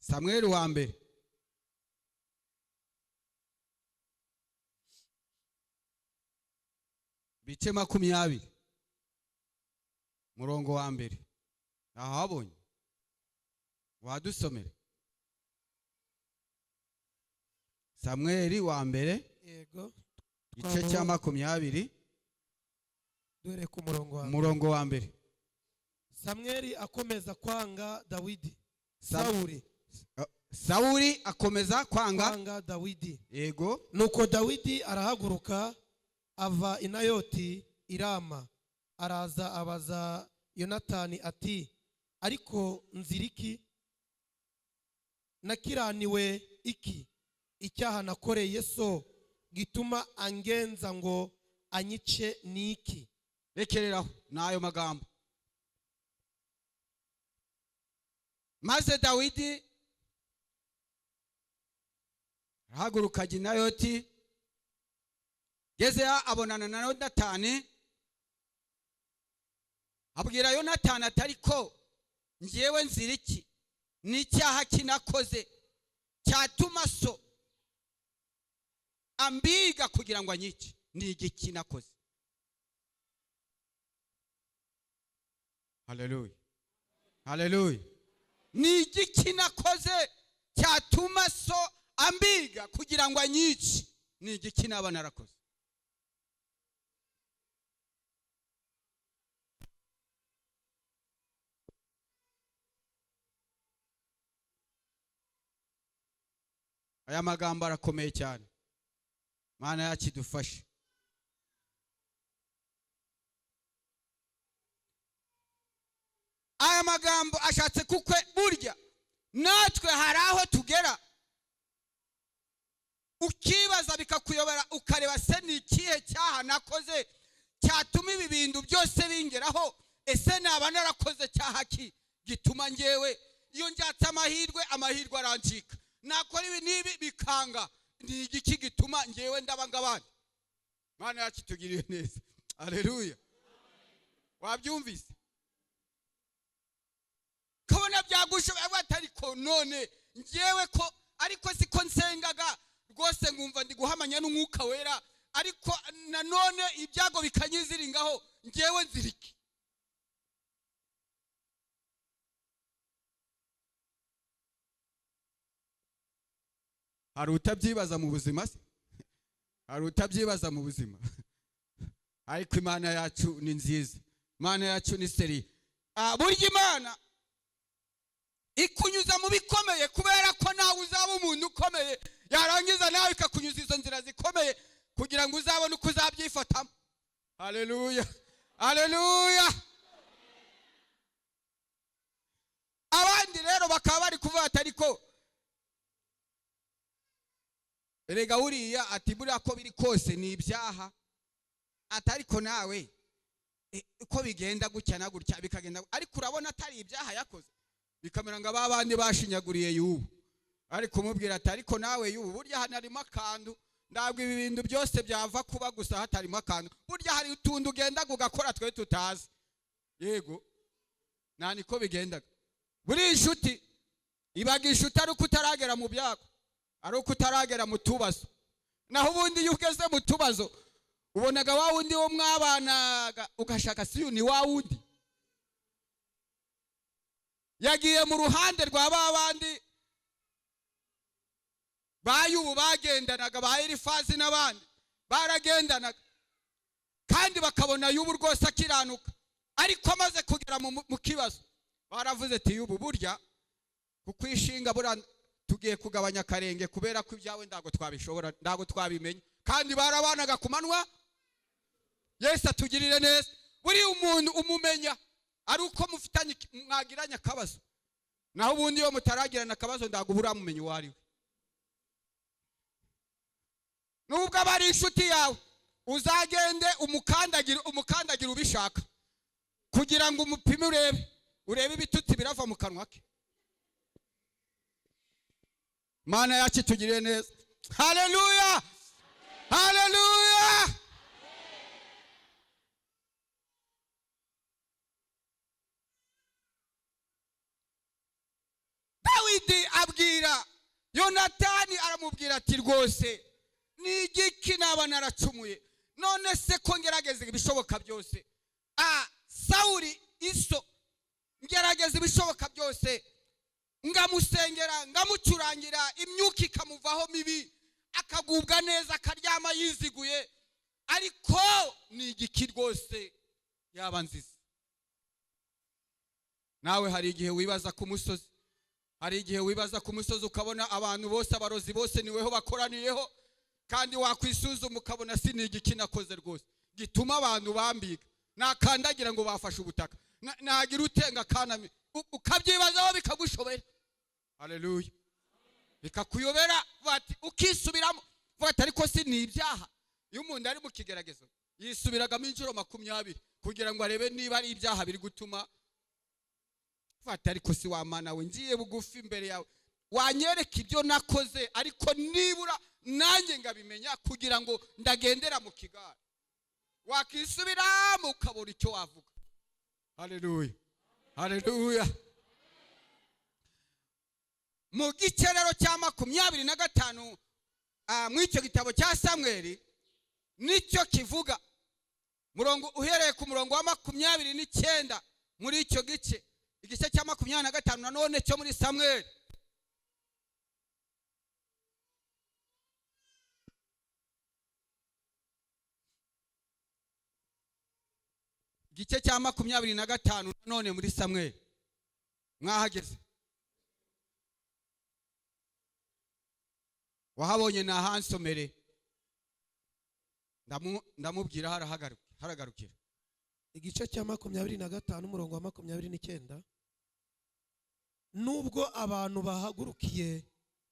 Samweli wa mbere bice 20 murongo wa mbere, ahabonye wadusomere. Samweli wa mbere. Yego. Igice cya 20. Dore ku murongo wa mbere. Umurongo wa mbere. Samweli akomeza kwanga Dawidi. Sawuli. Sawuli akomeza kwanga kwanga Dawidi. Yego. Nuko Dawidi arahaguruka ava i Nayoti i Rama, araza abaza Yonatani ati: "Ariko nzira iki? Nakiraniwe iki? Icyaha nakoreye so gituma angenza ngo anyice ni iki?" Rekereraho n'ayo magambo. Maze Dawidi arahaguruka ajya i Nayoti, gezeyo abonana na Yonatani. Abwira Yonatani ati: "Ariko ngewe nzira iki? N'icyaha kinakoze cyatuma so ambiga kugira ngo anyice ni igiki nakoze?" Haleluya, haleluya! Ni igiki nakoze cyatuma so ambiga kugira ngo anyice? Ni igiki naba narakoze? Aya magambo arakomeye cyane. Mana yacu idufashe. Aya magambo ashatse kukwe burya natwe hari aho tugera ukibaza bikakuyobera, ukareba: se ni ikihe cyaha nakoze cyatuma ibi bintu byose bingeraho? Ese naba narakoze cyaha ki gituma ngewe iyo njyatse amahirwe, amahirwe arancika, nakora ibi n'ibi bikanga? Ni igiki gituma ngewe ndaba ngabandi? Mana yacu itugiriye neza. Aleluya! Wabyumvise, kabona byagushoboye ariko none ngewe ko ariko siko nsengaga rwose, nkumva ndi guhamanya n'Umwuka Wera, ariko nanone ibyago bikanyiziringaho, ngewe nzirike? Hari utabyibaza mu buzima se? Hari utabyibaza mu buzima? Ariko Imana yacu ni nziza, Imana yacu ni sérieux. Burya Imana ikunyuza mu bikomeye kubera ko nawe uzaba umuntu ukomeye, yarangiza nawe ikakunyuza izo nzira zikomeye kugira ngo uzabone uko uzabyifatamo. Haleluya, haleluya! Abandi rero bakaba bari kuvuga ati: "Ariko erega buriya," ati, "buriya ko biri kose ni ibyaha," ati, "ariko nawe uko bigenda gutya na gutya bikagenda, ariko urabona atari ibyaha yakoze?" Bikamera ngo aba bandi bashinyaguriye Yubu, ari kumubwira ati: "Ariko nawe Yubu, burya hano harimo akantu. Ntabwo ibi bintu byose byava kuba gusa hatarimo akantu. Burya hari utuntu ugenda ugakora twe tutazi." Yego, nta niko bigendaga. Buriya inshuti ibaga inshuti ari uko utaragera mu byago, ari uko utaragera mu tubazo. Naho ubundi iyo ugeze mu tubazo, ubonaga wa wundi wo mwabanaga, ugashaka siyo ni wa wundi yagiye mu ruhande rwa ba bandi ba Yubu bagendanaga, ba Elifazi n'abandi baragendanaga, kandi bakabona Yubu rwose akiranuka. Ariko amaze kugera mu kibazo, baravuze ati: "Yubu, burya kukwishinga, buriya tugiye kugabanya akarenge, kubera ko ibyawe ntabwo twabishobora, ntabwo twabimenya." Kandi barabanaga ku manywa. Yesu atugirire neza. Buriya umuntu umumenya ari uko mufitanye, mwagiranye akabazo. Naho ubundi iyo mutaragirana akabazo, ntabwo uba uramumenya uwo ari we. Nubwo aba ari inshuti yawe, uzagende umukandagire, umukandagire ubishaka kugira ngo umupime, urebe ibitutsi birava mu kanwa ke. Mana yacu itugirire neza. Haleluya, haleluya! Dawidi abwira Aramubwira ati: "Rwose ni igiki naba naracumuye? None se ko ngerageza ibishoboka byose, Sawuri iso, ngerageza ibishoboka byose, ngamusengera, ngamucurangira, imyuka ikamuvaho mibi, akagubwa neza, akaryama yiziguye, ariko ni igiki rwose yaba nziza?" Nawe hari igihe wibaza ku musozi, hari igihe wibaza ku musozi ukabona abantu bose, abarozi bose niweho bakoraniyeho, kandi wakwisuzuma ukabona si ni igiki nakoze rwose gituma abantu bambiga, nakandagira ngo bafashe ubutaka, nagira utenga kanami, ukabyibazaho bikagushobera. Haleluya! Bikakuyobera, bati ukisubiramo, bati ariko si ni ibyaha? Iyo umuntu ari mu kigeragezo yisubiragamo inshuro 20 kugira ngo arebe niba ari ibyaha biri gutuma. Fata, ariko si wa Mana we, ngiye bugufi imbere yawe, wanyereka ibyo nakoze, ariko nibura nanjye ngabimenya kugira ngo ndagendera mu kigare. Wakisubiramo ukabura icyo wavuga. Haleluya, haleluya! Mu gice rero cya 25 muri icyo gitabo cya Samweli, nicyo kivuga murongo, uhereye ku murongo wa 29 muri icyo gice, igice cya 25 nanone cyo muri Samweli. Igice cya 25 nanone muri Samweli. Mwahageze? Wahabonye? Ni ahansomere, ndamubwira haragarukira. Igice cya 25, umurongo wa 29: Nubwo abantu bahagurukiye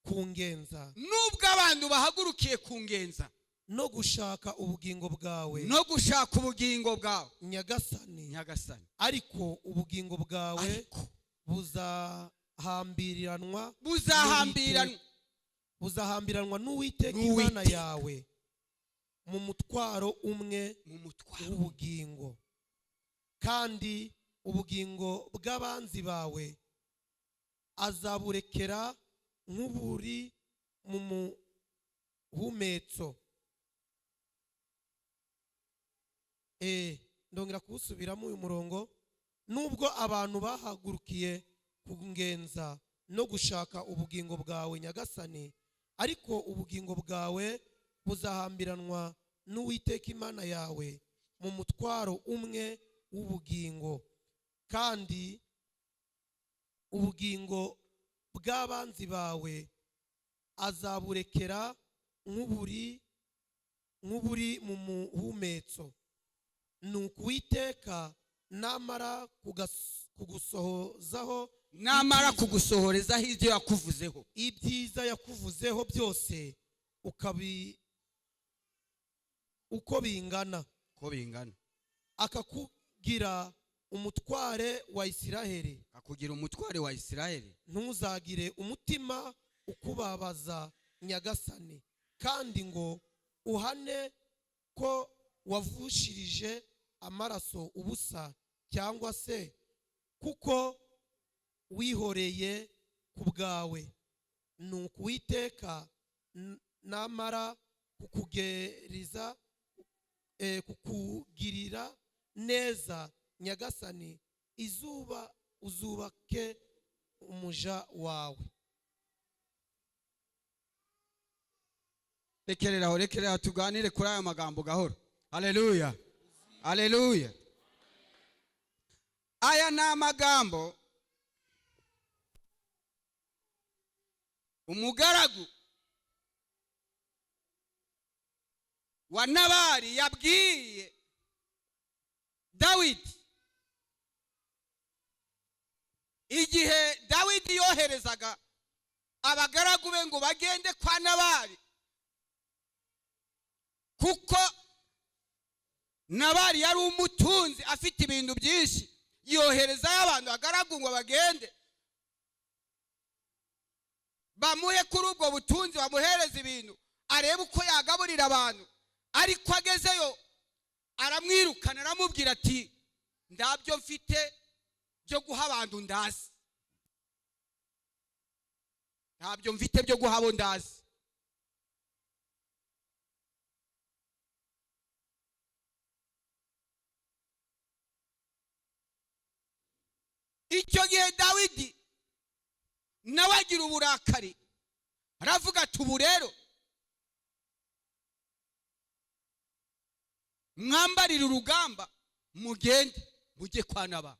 kungenza, Nubwo abantu bahagurukiye kungenza, no gushaka ubugingo bwawe, no gushaka ubugingo bwawe, Nyagasani, Nyagasani, ariko ubugingo bwawe ariko buzahambiriranwa buzahambiranwa buzahambiranwa n'Uwiteka N'Uwiteka. Imana yawe mu mutwaro umwe mu mutwaro w'ubugingo, kandi ubugingo bw'abanzi bawe azaburekera nk'uburi mu muhumetso. Ndongera kuwusubiramo uyu murongo: Nubwo abantu bahagurukiye kungenza no gushaka ubugingo bwawe, Nyagasani, ariko ubugingo bwawe buzahambiranwa n'Uwiteka Imana yawe mu mutwaro umwe w'ubugingo, kandi ubugingo bw'abanzi bawe azaburekera nk'uburi mu muhumetso. Nuko Uwiteka namara kugusohozaho namara kugusohorezaho ibyo yakuvuzeho, ibyiza yakuvuzeho byose, uko bingana, ko bingana, akakugira umutware wa Isiraheli, akakugira umutware wa Isiraheli, ntuzagire umutima ukubabaza, Nyagasani, kandi ngo uhane ko wavushirije amaraso ubusa, cyangwa se kuko wihoreye ku bwawe. Nuko Uwiteka namara kukugeriza kukugirira neza, Nyagasani, izuba uzubake umuja wawe. Rekereraho, rekereraho, tuganire kuri aya magambo gahoro. Haleluya, haleluya! Aya ni amagambo umugaragu wa Nabari yabwiye Dawidi igihe Dawidi yoherezaga abagaragu be ngo bagende kwa Nabari, kuko Nabari yari umutunzi afite ibintu byinshi. Yoherezayo abantu, abagaragu, ngo bagende bamuhe kuri ubwo butunzi, bamuhereze ibintu arebe uko yagaburira abantu. Ariko agezeyo aramwirukana, aramubwira ati: "Ndabyo mfite byo guha abantu ndazi, ntabyo mfite byo guha abo ndazi." Icyo gihe Dawidi nawe agira uburakari, aravuga ati: "Ubu rero mwambarire urugamba, mugende mujye kwa Nabali."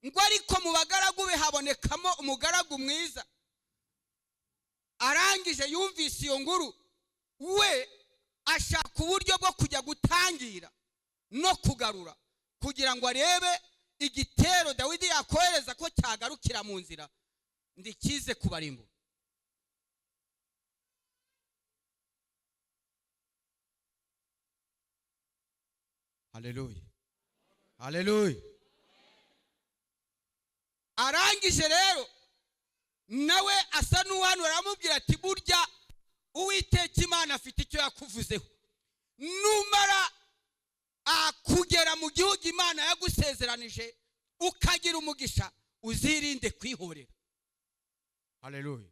Ngo ariko mu bagaragu be habonekamo umugaragu mwiza. Arangije yumvise iyo nkuru, we ashaka uburyo bwo kujya gutangira no kugarura, kugira ngo arebe igitero Dawidi yakohereza ko cyagarukira mu nzira ndikize kubarimbura. Haleluya, haleluya. Arangije rero nawe asa n'uwanura, aramubwira ati: "Burya Uwiteka Imana afite icyo yakuvuzeho. Numara kugera mu gihugu Imana yagusezeranije, ukagira umugisha, uzirinde kwihorera." Haleluya,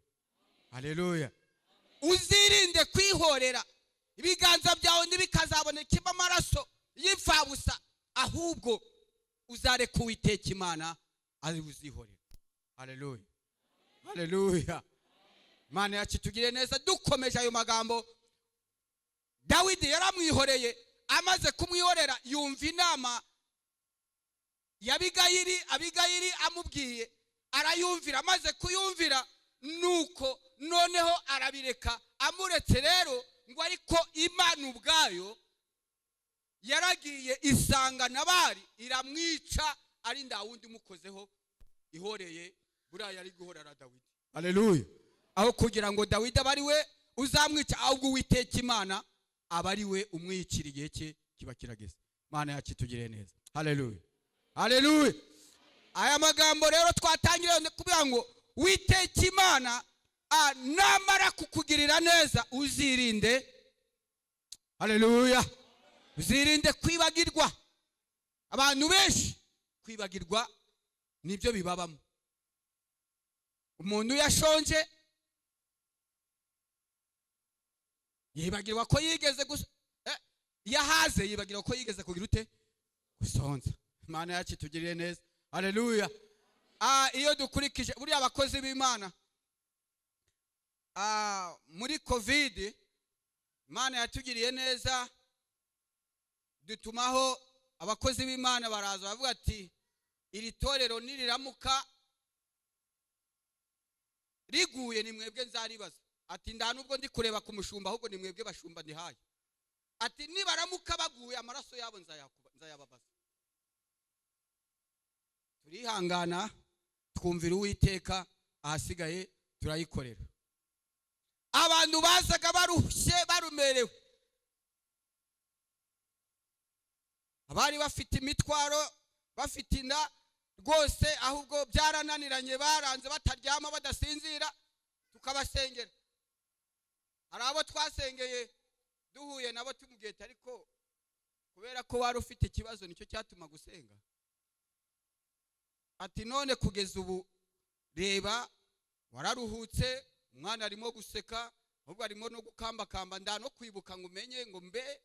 haleluya. Uzirinde kwihorera, ibiganza byawe ntibikazabonekemo amaraso y'imfabusa, ahubwo uzareka Uwiteka Imana ari uzihorera. Haleluya, haleluya. Imana yacu tugire neza. Dukomeje ayo magambo, Dawidi yaramwihoreye. Amaze kumwihorera, yumva inama ya Abigayili. Abigayili amubwiye arayumvira. Amaze kuyumvira, nuko noneho arabireka. Amuretse rero, ngo ariko Imana ubwayo yaragiye isanga Nabali, iramwica, ari nda wundi umukozeho ihoreye. Buriya yari guhorera Dawidi. Haleluya. Aho kugira ngo Dawidi abe ari we uzamwica, ahubwo Uwiteka Imana aba ari we umwicira, igihe cye kiba kirageze. Imana yacu itugiriye neza. Haleluya, haleluya. Aya magambo rero twatangiriye kuvuga ngo Witeka Imana namara kukugirira neza, uzirinde, haleluya, uzirinde kwibagirwa. Abantu benshi kwibagirwa nibyo bibabamo. Umuntu yashonje yibagirwa ko yigeze, yahaze yibagirwa ko yigeze kugira ute? Gusonza. Imana yacu itugirire neza. Haleluya. Iyo dukurikije buriya abakozi b'Imana muri COVID, Imana yatugiriye neza, dutumaho abakozi b'Imana, baraza baravuga ati: "Iri torero niriramuka riguye, ni mwebwe nzaribaza." Ati: "Nda nubwo ndi kureba ku mushumba, ahubwo ni mwebwe bashumba ndihaye." Ati: "Nibaramuka baguye, amaraso yabo nzayababaza." Turihangana, twumvira Uwiteka, ahasigaye turayikorera. Abantu bazaga barushye, barumerewe, abari bafite imitwaro, bafite inda rwose, ahubwo byarananiranye, baranze, bataryama, badasinzira, tukabasengera. Hari abo twasengeye, duhuye nabo tumubwiye, ariko kubera ko wari ufite ikibazo nicyo cyatuma gusenga. Ati: "None kugeza ubu reba wararuhutse, umwana arimo guseka, ahubwo arimo no gukambakamba, nda no kwibuka ngo umenye ngo mbe."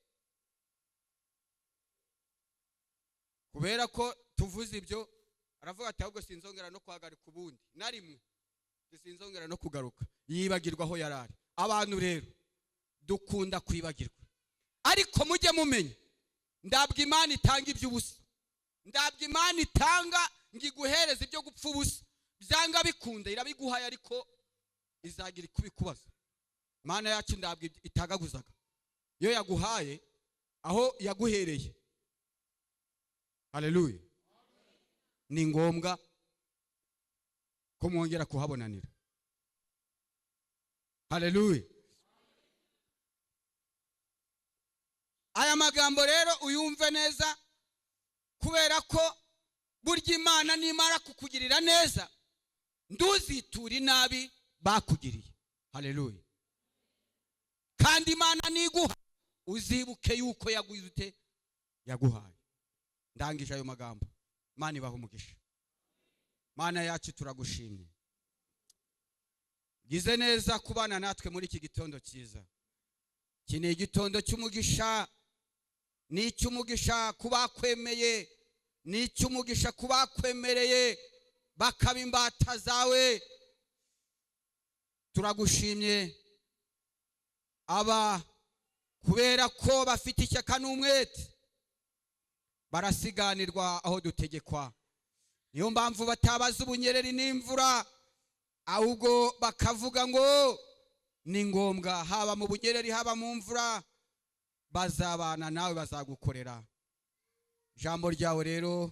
Kubera ko tuvuze ibyo, aravuga ati: "Ahubwo sinzongera no kuhagarika ubundi na rimwe, sinzongera no kugaruka." Yibagirwa aho yari ari. Abantu rero dukunda kwibagirwa, ariko mujye mumenya, ndabwo Imana itanga iby'ubusa, ndabwo Imana itanga ngo iguhereze ibyo gupfa ubusa. Byanga bikunda irabiguhaye, ariko izagira ikubikubaza. Imana yacu ndabwo itagaguzaga. Iyo yaguhaye, aho yaguhereye, haleluya, ni ngombwa ko mwongera kuhabonanira. Haleluya. Aya magambo rero uyumve neza, kubera ko burya Imana nimara kukugirira neza, nduzitura inabi bakugiriye. Haleluya. Kandi Imana niguha, uzibuke yuko yaguze ute? Yaguhaye. Ndangije ayo magambo. Imana ibaha umugisha. Mana yacu, turagushimye, gize neza kubana natwe muri iki gitondo cyiza. Iki ni igitondo cy'umugisha. Ni icy'umugisha ku bakwemeye, ni icy'umugisha ku bakwemereye bakaba imbata zawe. Turagushimye aba kubera ko bafite ishyaka n'umwete, barasiganirwa aho dutegekwa. Niyo mpamvu batabaza ubunyereri n'imvura, ahubwo bakavuga ngo ni ngombwa, haba mu bunyereri, haba mu mvura, bazabana nawe, bazagukorera. Ijambo ryawe rero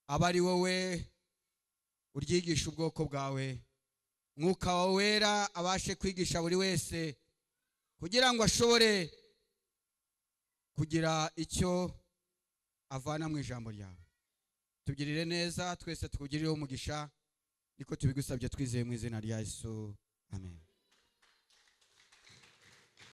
aba ari wowe uryigisha ubwoko bwawe. Mwuka wawe Wera abashe kwigisha buri wese kugira ngo ashobore kugira icyo avana mu ijambo ryawe. Tugirire neza twese, tukugirireho umugisha. Niko tubigusabye twizeye mu izina rya Yesu, amen.